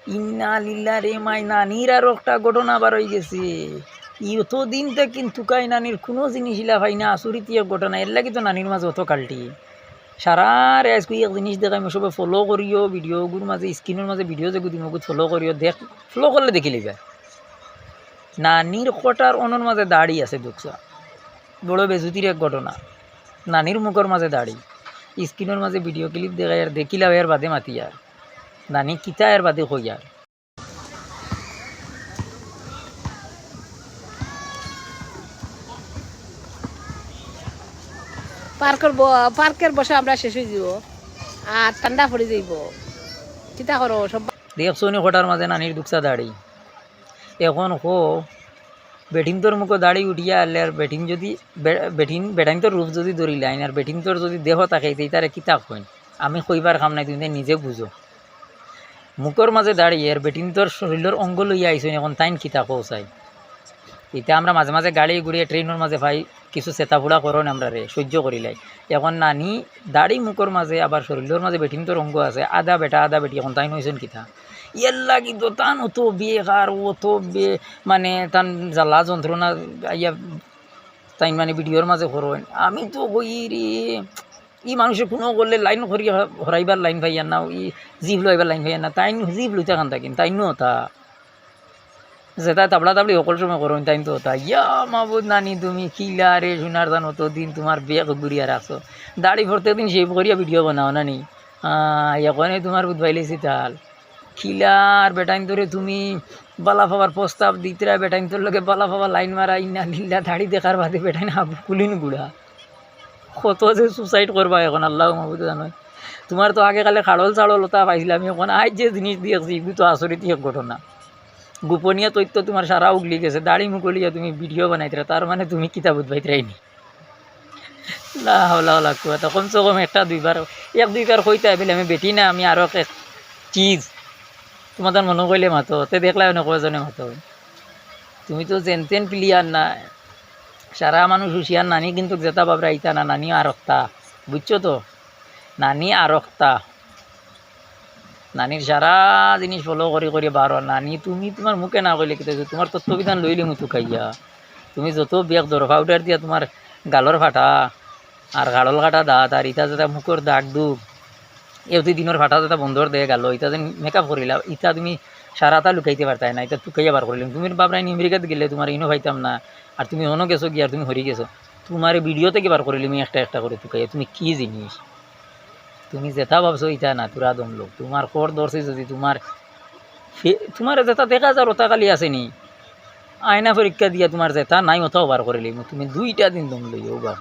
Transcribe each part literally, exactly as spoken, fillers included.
ইন্না লিল্লাহ রে মাই, নানির আরো একটা ঘটনা বার অইগেছে। ই অতদিন থাকি কিন্তু কাই নানির কুনু জিনিস ইলা পাই না, আচরিত এক ঘটনা। এরলাগি তো নানির মাঝে অত কাল্টি। সারারে আইজকু এক জিনিস দেখাইমু, সবে follow করিও, video গুর মাঝে, screen অর মাঝে video যেগু দিমু, follow করিও, দেখ, follow করলে দেখিলিবা। নানির কটার অনর মাঝে দাড়ি আছে, দেখছো? বড় বেজুতির এক ঘটনা। নানির মুখর মাঝে দাড়ি। Screen অর মাঝে video clip দেখাইয়ার, দেখিলাও, এর বাদে মাতিয়ার। নানি কিতা এর বাদে কইয়ার। পার্কর ব-, পার্কর বসা আমরা শেষ অই যাইবো, আর ঠান্ডা পড়ি যাইবো। কিতা করো সব? দেখছো নি কটার মাঝে নানির দুকসা দাড়ি? এখন কও, বেটিন্তর মুখো দাড়ি উঠিয়া আইলে আর বেটিন যদি বে-, বেটিন, বেটাইন্তর রূপ যদি ধরিলাইন আর বেটিন্তর যদি দেহ থাকে, তে ইতারে কিতা কইন? আমি কইবার কাম নাই, তুমি নিজে বুঝো। মুখর মাঝে দাড়ি, এর বেটিন্তর শরীলর অঙ্গ লইয়া আইছইন, এখন তাইন কিতা কও চাই? ইতা আমরা মাঝে মাঝে গাড়ি ঘুরিয়া train অর মাঝে পাই, কিছু চেতাপুড়া করইন আমরারে, সহ্য করিলাই। এখন নানি দাড়ি মুখর মাঝে, আবার শরীলর মাঝে বেটিন্তর অঙ্গ আছে, আধা বেটা আধা বেটি, এখন তাইন অইছইন কিতা? এরলাগি তো তান অত বেকার, অত বে-, মানে, তান জ্বালা যন্ত্রণা আইয়া তাইন, মানে, video অর মাঝে করইন। আমি তো কই রে, ই মানুষে কুনু করলে line করি হ-, হরাইবার line পাইয়ার না, ই জিভ লইবার line পাইয়ার না, তাইন জিভ লইতা কান থাকি, তাইন নু অতা। যেতা তাবড়া তাবড়ি হকল সময় করইন, তাইন তো অতা। ইয়া মাবুদ নানি, তুমি কিলা রে, সোনার জান, অতদিন তুমার বেক ঘুরিয়া রাখছো। দাড়ি প্রত্যেক দিন shave করিয়া video বানাও না নি? আহ, এখনে তুমার বুধ বাইলেছি তাল। কিলার বেটাইন্তরে তুমি বালা পাবার প্রস্তাব দিতরা, বেটাইন্তর লগে বালা পাবা line মারা, ইন্না লিল্লাহ, দাড়ি দেখার বাদে বেটাইন হাবু কুলিন গুড়া। কত যে suicide করবা এখন, আল্লাহ মাবুদ জানইন। তুমার তো আগে কালে খাড়ল ছাড়ল অতা পাইছিলাম, এখন আইজ যে জিনিস দেখছি, ইগু তো আচরিত এক ঘটনা। গোপনীয় তথ্য তুমার সারা উগলি গেছে, দাড়ি মুখ লইয়া তুমি video বানাইতরা, তার মানে তুমি কিতা বুধ বাইতরাই নি। লা হাওলা ওয়ালা কুওয়াতা। কমসে কম একটা দুইবার, এক দুইবার কইতায় বলে, "আমি বেটি না, আমি আরো এক চিজ।" তুমার তান মনো কইলে মাতো, তে দেখলায় অনে কয়জনে মাতো। তুমি তো যেন তেন player না, সারা মানুষ হুঁশিয়ার, নানি কিন্তু যেতা ভাবরা ইতা না, নানি আরক্তা, বুঝছো তো? নানি আরক্তা। নানির সারা জিনিস follow করি করি বারো। নানি, তুমি তুমার মুখে না কইলে কিতা অইছে? তুমার তত্ত্ববিধান লইলিমু তুকাইয়া। তুমি যত বেক ধরো, powder দিয়া তুমার গালর ফাটা, আর গালর কাটা দাঁত, আর ইতা যেতা মুখর দাগ দুগ, এ অতি দিনর ফাটা যেতা বন্দর দে গালো, ইতা যেন makeup করিলা, ইতা তুমি সারাতা লুকাইতে পারতায় না, ইতা তুকাইয়া বার করিলিমু। তুমি বাবরাইন আমেরিকাত গেলে তুমার ইনো পাইতাম না, আর তুমি অনো গেছো গিয়া, আর তুমি হরি গেছো, তুমারে video থাকি বার করিলিমু একটা একটা করি তুকাইয়া। তুমি কি জিনিস? তুমি যেতা ভাবছো ইতা না, তুরা দম লোক। তুমার খর ধরছি যদি তুমার ফে-, তুমারে যেতা দেখা যার অতা খালি আছে নি? আয়না পরীক্ষা দিয়া তুমার যেতা নাই অতাও বার করিলিমু। তুমি দুইটা দিন দম লইও বা।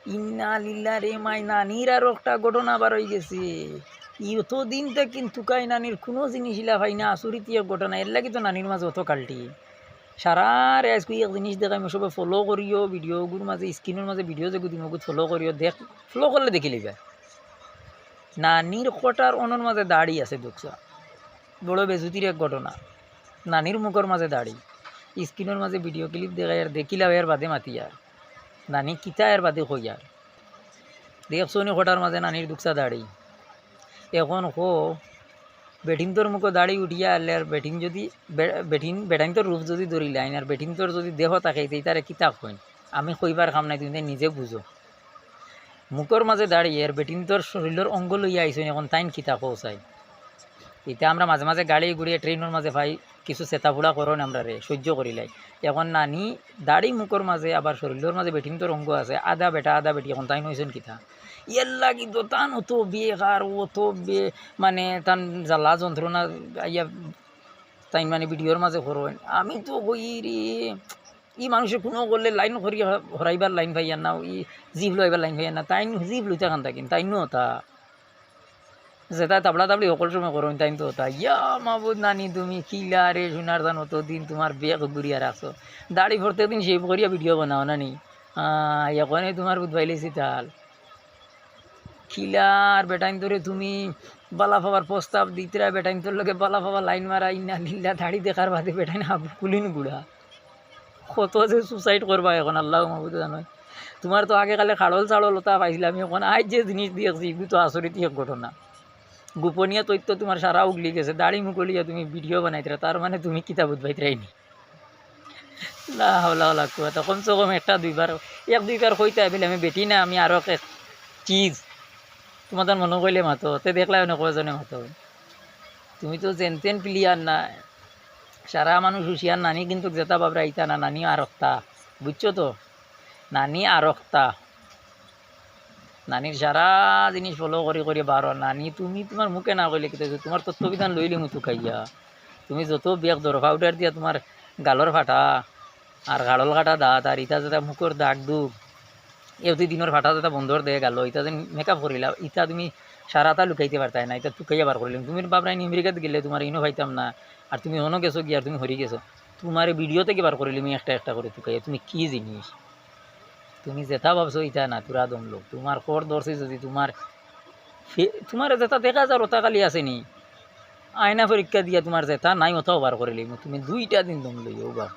ইন্না লিল্লাহ রে মাই, নানির আরো একটা ঘটনা বার অইগেছে। ই অতদিন থাকি তুকাই নানির কুনু জিনিস ইলা পাই না, আচরিত এক ঘটনা। এরলাগি তো নানির মাঝে অত কাল্টি। সারারে আইজকু এক জিনিস দেখাইমু, সবে follow করিও, video গুর মাঝে, screen অর মাঝে video যেগু দিমু, অগুত follow করিও, দেখ, follow করলে দেখিলিবা। নানির কটার অনর মাঝে দাড়ি আছে, দেখছো? বড় বেজুতির এক ঘটনা। নানির মুখর মাঝে দাড়ি, screen অর মাঝে video clip দেখাইয়ার, দেখিলাও এর বাদে মাতিয়ার। নানি কিতা এর বাদে কইয়ার। দেখছো নি কটার মাঝে নানির দুকসা দাড়ি? এখন কও, বেটিন্তর মুখো দাড়ি উঠিয়া আইলে আর বেটিন যদি, বে-, বেটিন, বেটাইন্তর রূপ যদি ধরিলাইন আর বেটিন্তর যদি দেহ থাকে, তে ইতারে কিতা কইন? আমি কইবার কাম নাই, তুমি তাই নিজে বুঝো। মুখর মাঝে দাড়ি, এর বেটিন্তর শরীলর অঙ্গ লইয়া আইছইন, এখন তাইন কিতা কও চাই? ইতা আমরা মাঝে মাঝে গাড়ি ঘুরিয়া train অর মাঝে পাই, কিছু চেতাপুড়া করইন আমরারে, সহ্য করিলাই। এখন নানি দাড়ি মুখর মাঝে, আবার শরীলর মাঝে বেটিন্তর অঙ্গ আছে, আধা বেটা আধা বেটি, এখন তাইন অইছইন কিতা? এরলাগি তো তান অত বেকার, অত বে-, মানে তান জ্বালা যন্ত্রণা আইয়া তাইন মানে video র মাঝে করইন। আমি তো কই রে, ই মানুষে কুনু করলে line করি হ-, হরাইবার line পাইয়ার না, ই জিভ লইবার line পাইয়ার না, তাইন জিভ লইতা কান থাকেন, তাইন নু অতা। যেতা তাবলা তাবলি হকল সময় করইন, তাইন তো অতা। ইয়া মাবুদ নানি, তুমি কিলা রে, সোনার জান, অতদিন তুমার বেক ঘুরিয়া রাখছো। দাড়ি প্রত্যেক দিন shave করিয়া video বানাও না নি? আহ, এখনে তুমার বুধ বাইলেছি তাল। কিলার বেটাইন্তরে তুমি বালা পাবার প্রস্তাব দিতরা, বেটাইন্তর লগে বালা পাবা line মারা, ইন্না লিল্লাহ, দাড়ি দেখার বাদে বেটাইন হাবু কুলিন গুড়া। কত যে suicide করবা এখন, আল্লাহ মাবুদ জানইন। তুমার তো আগে কালে খাড়ল চাড়ল অতা পাইছিলাম, এখন আইজ যে জিনিস দেখছি, ইগু তো আচরিত এক ঘটনা। গোপনীয় তথ্য তুমার সারা উগলি গেছে, দাড়ি মুখ লইয়া তুমি video বানাইতরা, তার মানে তুমি কিতা বুধ বাইতরাইনি। লা হাওলা ওয়ালা কুওয়াতা, কমসে কম একটা দুইবার, এক দুইবার কইতা, বলে আমি বেটি না, আমি আরো এক চিজ। তুমার মনো কইলে মাতো, তে দেখলায় অনেক কয়জনে মাতো। তুমি তো যেন তেন player না, সারা মানুষ হুঁশিয়ার, নানি কিন্তু যেতা ভাবরা ইতা না, নানি আরকতা, বুঝছো তো? নানি আরকতা। নানির সারা জিনিস follow করি করি বারো। নানি, তুমি তুমার মুখে না কইলে কিতা অইছে? তুমার তত্ত্ববিধান লইলিমু তুকাইয়া। তুমি যত বেক ধরো, powder দিয়া তুমার গালর ফাটা, আর গালর কাটা দাঁত, আর ইতা যেতা মুখর দাগ দুগ, এ তুই দিনর ফাটা যেতা বন্দর দে গালো, ইতা যেন makeup করিলা, ইতা তুমি সারাতা লুকাইতে পারতায় না, ইতা তুকাইয়া বার করিলিমু। তুমি ভাবরায় নি আমেরিকাত গেলে তুমারে ইনো পাইতাম না, আর তুমি অনো গেছো গিয়া আর তুমি হরি গেছো। তুমারে video থাকি বার করিলিমু একটা একটা করি তুকাইয়া, তুমি কি জিনিস? তুমি যেতা ভাবছো ইতা না, তুরা দম লোক। তুমার কর ধরছি যদি তুমার ফে-, তুমারে যেতা দেখা যার অতা খালি আছে নি? আয়না পরীক্ষা দিয়া তুমার যেতা নাই অতাও বার করিলিমু। তুমি দুইটা দিন দম লইও বা।